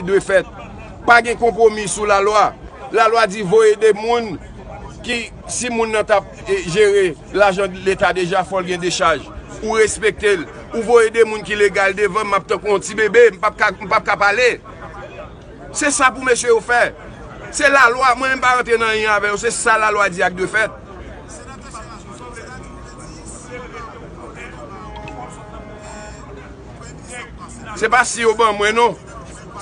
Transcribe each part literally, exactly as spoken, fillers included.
dwe fèt. Pa gen konpwomi sou lalwa. Lalwa di voye de moun ki, si moun nan t ap, e, jere lajan Leta deja, fò l gen dechaj. Ou respekte l. Ou voye de moun ki legal devan m, m ap tankou yon ti bebe, m p ap ka, m p ap ka pale. Se sa pou mesye yo fè. Se lalwa, mwen menm pa rantre nan anyen avè yo, se sa lalwa di a k dwe fèt. Se pa si yo ban mwen non.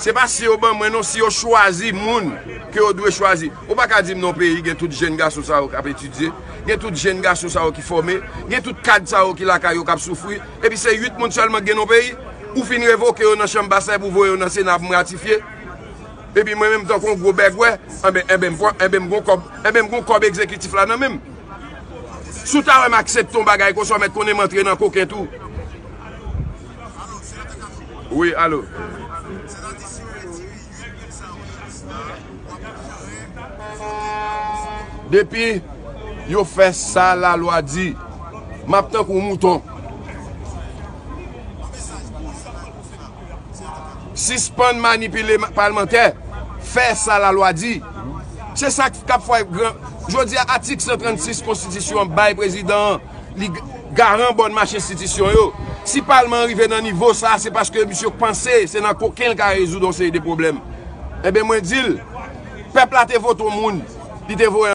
Se pa si yo ban mwen non, si yo chwazi moun ke yo dwe chwazi. Ou pa ka di m non peyi gen tout jèn gason sa yo k ap etidye, gen tout jèn gason sa yo ki fòme, gen tout kad sa yo ki lakay yo k ap soufri, epi se uit moun sèlman k gen non peyi. Ou fin revoke yo nan chanm bas la epi ou voye yo nan Sena pou m ratifye. Epi mwen menm tankou yon gwo bègwè, enben, enben, m pran, enben, m gon kòb, enben, m gon kòb egzekitif la nan men m. Si w ta wè m aksepte yon bagay konsa, w mèt konnen m antre nan koken tou. Wi, alo. Depi yo fè sa lalwa di, m ap tankou mouton. Sispann manipile ma- palmantè. Fè sa lalwa di. Se sa k ap fè gran. Jodi a, atik san trannsis konstitisyon an bay prezidan an, li g- garan bòn mach enstitisyon yo. Si palman an rive nan nivo sa, se paske misye panse se nan koken l ka rezoud yon seri de pwoblèm. Enben, mwen di l, pèp la te vote yon moun, li te voye